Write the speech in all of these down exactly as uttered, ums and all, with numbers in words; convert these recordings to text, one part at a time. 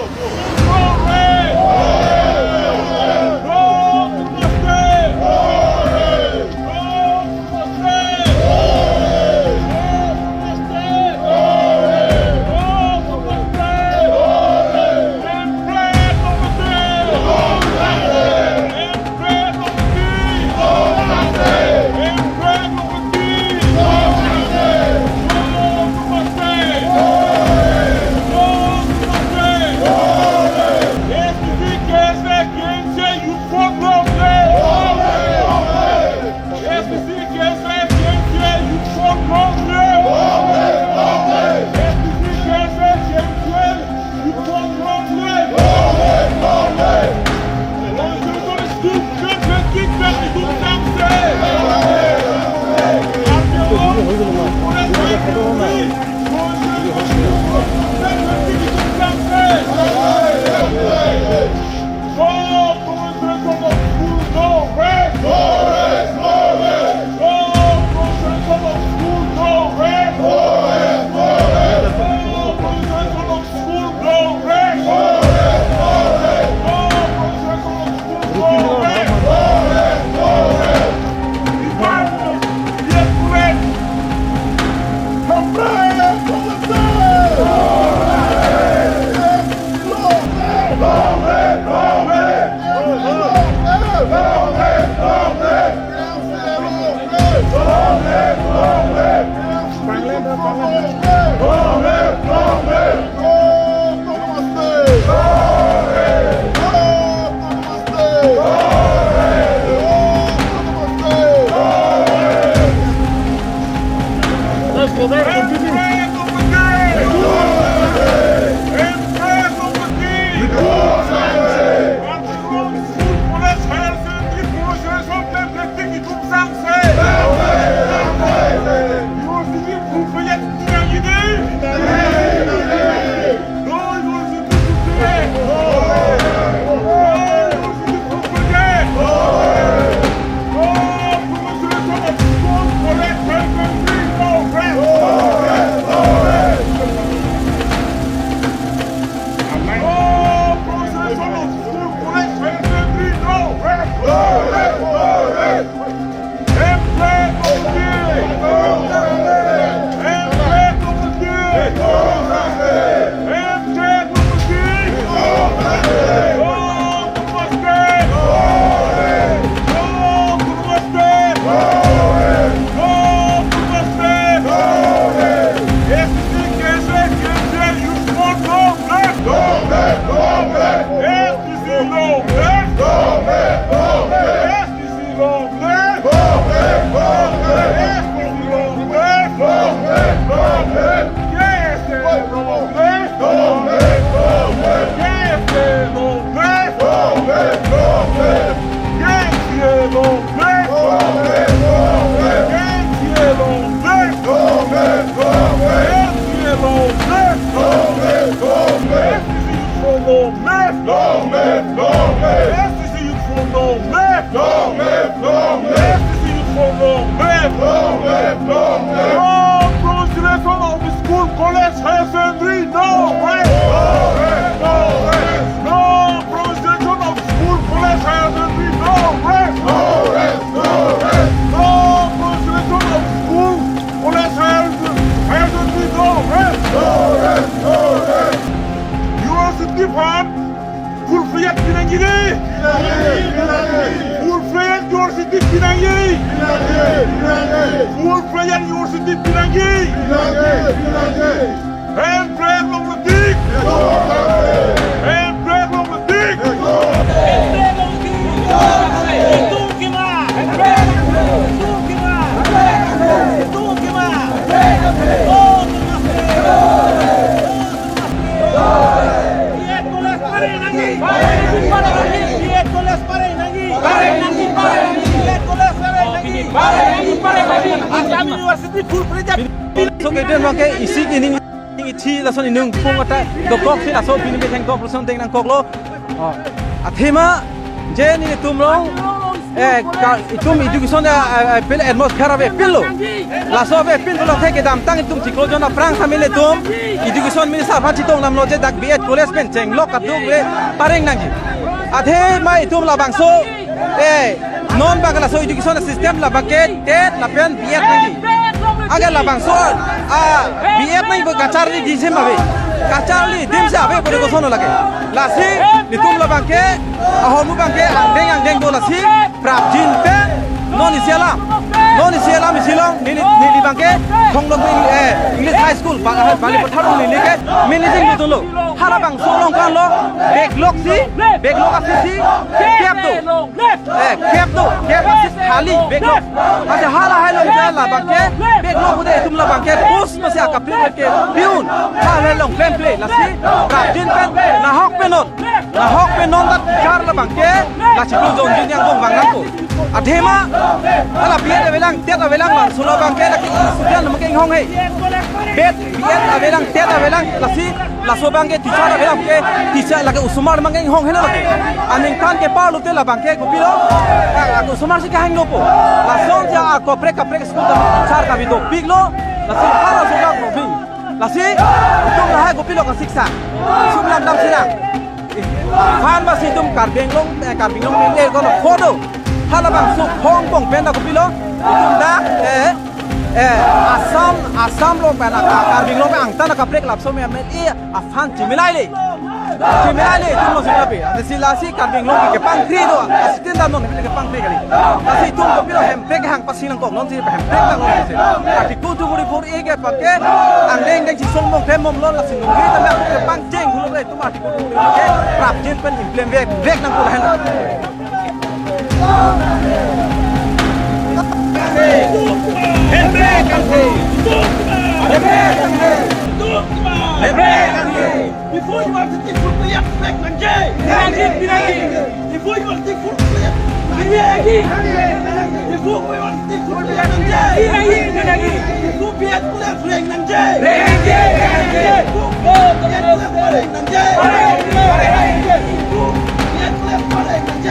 Long live! Long live! Long live! Long live! Long live! Long live! Long live! Long live! Long live! Long live! No prostitution of school, college, higher secondary, no rest! No rest! No rest! No prostitution of school, college, higher secondary, no rest! No rest! No rest! No prostitution of school, college, higher, higher secondary, no rest! No rest! No rest! University fund full fledged pinangji dei. Full fledged university pinangji. Full fledged university pinangji. Hand brake longletik. Hand brake longletik. Assam University full fledged. So kedo abangke isi ke ning ithi lason inung pung ata dokok si laso pini methang kok lason tengnang koklo. Oh. Athema je nelitum along eh, ka, itum education, eh, eh, pil atmosphere avepinlo. Laso avepin pulote kedamtang itum chiklo jon aphrang samin itum education minister aphan chetongdamlo je dak B Ed college pen chenglok kadokave pareng nangji. Athema itum labangso, eh, non bang laso education system labangke TET lapen B Ed nangji. Agar labangso, ah, B Ed nangji pu kacharli adim si ave. Kacharli adim si ave pu koson lake. Lasi itum labangke, ahormu abangke angdeng angdeng do lasi prapjin pen non isi alam. Non isi alam isi along neli, neli abangke Thonglong, eh, English High School, ba, Balipathar along neli ke managing dolo. Halabangso along kan lo, backlog si, backlog asi si, kep do. Eh, kep do, kep asi thali, backlog. Asi halahai along ke labangke, backlog ude itum labangke, post masi akaprek ke, piun, halahai along klemkle, lasi, prapjin pen, nahok pen non. Nahok pen non dak teacher labangke, la chiklo jonjin angbong vang nangkok. Athema, hala B Ed avelang, TET avelang, laso labangke, lake student labangke inghong he. B Ed, B Ed avelang, TET avelang, lasi, laso abangke teacher avelang ke, teacher lake osomar abangke inghong he na lake. Aningkan ke parlo te labangke kopilo, a, a, osomar si kahingno po. Lason si akaprek kaprek school ta teacher kabi dopiklo, lasi halaso abang dopik. Lasi, itum lahai kopilo kasiksa. Sumlam dam sinang. Aphan masi itum Karbi Anglong, eh, Karbi Anglong M L A kono photo. Halabangso phongbong pen dak kopilo. Itum dak, eh, eh, Assam, Assam along pen, ah, Karbi Anglong pen angtan akaprek lapuson M L A aphan chimilaile. Chimilaile itum lo sumlapi. Lasi lasi Karbi Anglong kepangkri do. Lasi tin dam non kepangkri kali. Lasi itum kopilo Hemprek hang pasi nangkok non si Hemprek nangkok si. Article two forty-four A ke pakke angdeng angdeng chesong mong them mom lon lasi nungri tame kepangcheng hulu le itum Article two forty-four A ke prapjin pen implement vek vek nangkok lahen. Before you want to take food, we have to make nangji. Pinagi, pinagi. Before you want to take food, we have to make nangji. Before we want to take food, we have to make nangji. Pinagi, pinagi. Before we have to make nangji. Pinagi, pinagi. Before we have to make nangji. Pinagi, pinagi. Before we have to make nangji.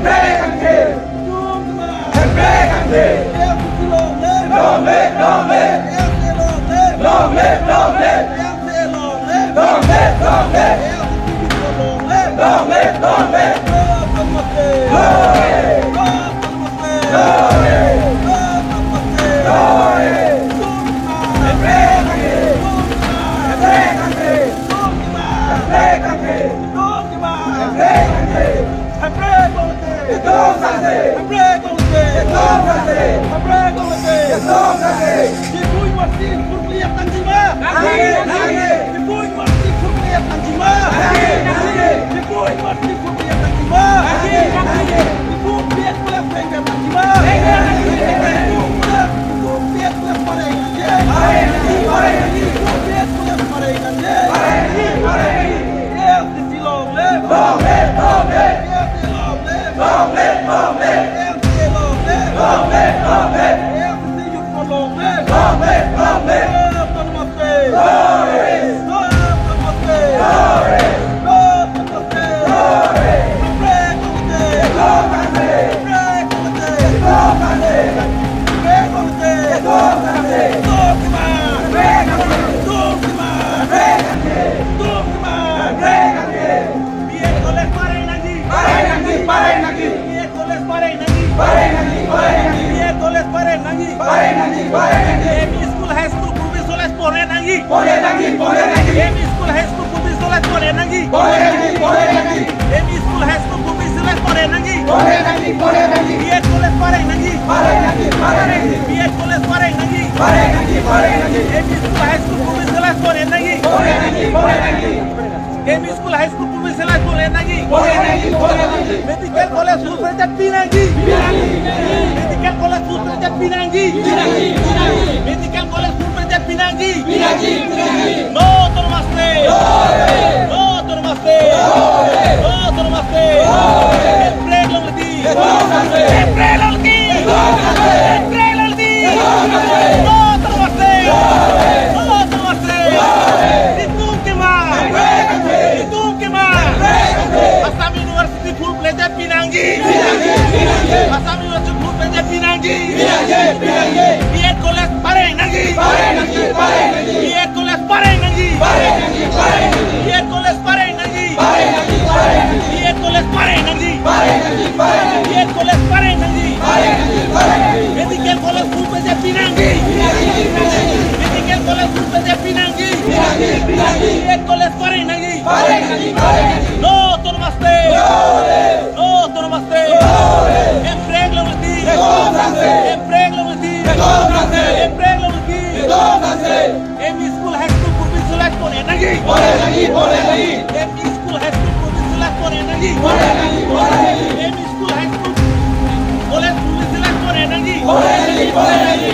Pinagi, pinagi. Long live, long live. Long live, long live. Long live, long live. Long live, long live. Glory! Glory! Glory! Glory! Hemprek Congress! Hemprek Congress! Hemprek Congress! Hemprek Congress! Hemprek Congress! Hemprek Congress! Before you want to see Furkliyak nangji ma? Nangji, nangji. Before you want to see Furkliyak nangji ma? Nangji, nangji. Before you want to see Furkliyak nangji ma? Nangji, nangji. Before B Ed College nangji ma? Nangji, nangji. Before B Ed College pareng nangji. Pareng nangji, pareng nangji. Before B Ed College pareng nangji. Pareng nangji, pareng nangji. Yes, long live! Long live, long live! Long live, long live! Long live, long live! Long live, long live! Long live, long live! Love Autonomous State! Glory! Love Autonomous State! Glory! Love Autonomous State! Glory! Hemprek Committee! Hemprek Committee! Hemprek Committee! Hemprek Committee! Hemprek Committee! Hemprek Committee! B Ed College pareng nangji. Pareng nangji, pareng nangji. B Ed College pareng nangji. Pareng nangji, pareng nangji. B Ed College pareng nangji. Pareng nangji, pareng nangji. M E School, High School, Purbi College pareng nangji. Pareng nangji, pareng nangji. M E School, High School, Purbi College pareng nangji. Pareng nangji, pareng nangji. M E School, High School, Purbi College pareng nangji. Pareng nangji, pareng nangji. B Ed College pareng nangji. Pareng nangji, pareng nangji. B Ed College pareng nangji. Pareng nangji, pareng nangji. M E School, High School, Purbi College pareng nangji. Pareng nangji, pareng nangji. M E School, High School, Purbi College pareng nangji. Pareng nangji, pareng nangji. Medical College full fledged pinangji. Pinangji, pinangji. Medical College full fledged pinangji. Pinangji, pinangji. Medical College full fledged pinangji. Pinangji, pinangji. No Autonomous State. No Autonomous State. No Autonomous State. Hemprek longle ti. Hemprek longle ti. Hemprek longle ti. Pinangji. Assam University full pledge pinangji. B.Ed College pareng nangji. B.Ed College pareng nangji. B.Ed College pareng nangji. B.Ed College pareng nangji. B.Ed College pareng nangji. Medical College full pledge pinangji. Medical College full pledge pinangji. B.Ed College pareng nangji. No Autonomous State. No Autonomous State. Hemprek longri. Hemprek longri. Hemprek longri. M E school, high school, provincial high school, energy. M E school, high school, provincial high school, energy. M E school, high school, college, provincial high school, energy.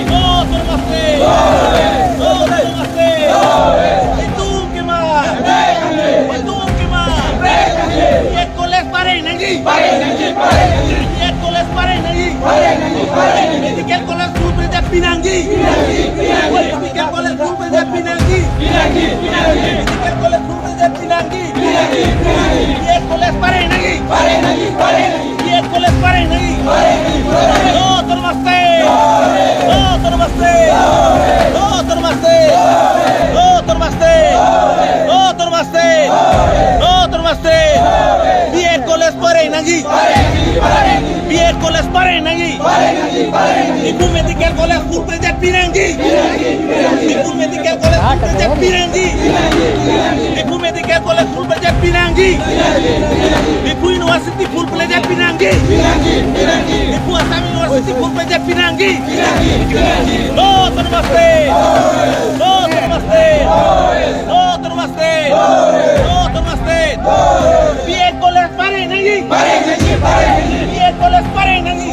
No Autonomous State. No Autonomous State. Itum kemat. Itum kemat. B.Ed College pareng nangji. B.Ed College pareng nangji. Medical College full pledge pinangji. Medical College full pledge pinangji. Medical College full pledge pinangji. B.Ed College pareng nangji. B.Ed College pareng nangji. No Autonomous State. No Autonomous State. No Autonomous State. No Autonomous State. No Autonomous State. No Autonomous State. B.Ed College pareng nangji. B.Ed College pareng nangji. Diphu Medical College full pledge pinangji. Diphu Medical College full pledge pinangji. Diphu Medical College full pledge pinangji. Diphu University full pledge pinangji. Diphu Assam University full pledge pinangji. No Autonomous State. No Autonomous State. No Autonomous State. No Autonomous State. B.Ed College pareng nangji. B.Ed College pareng nangji.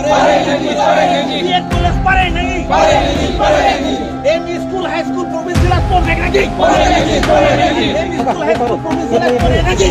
B.Ed College pareng nangji. M E school, high school, provincial high school, pareng nangji. M E school, high school, provincial high school, pareng nangji.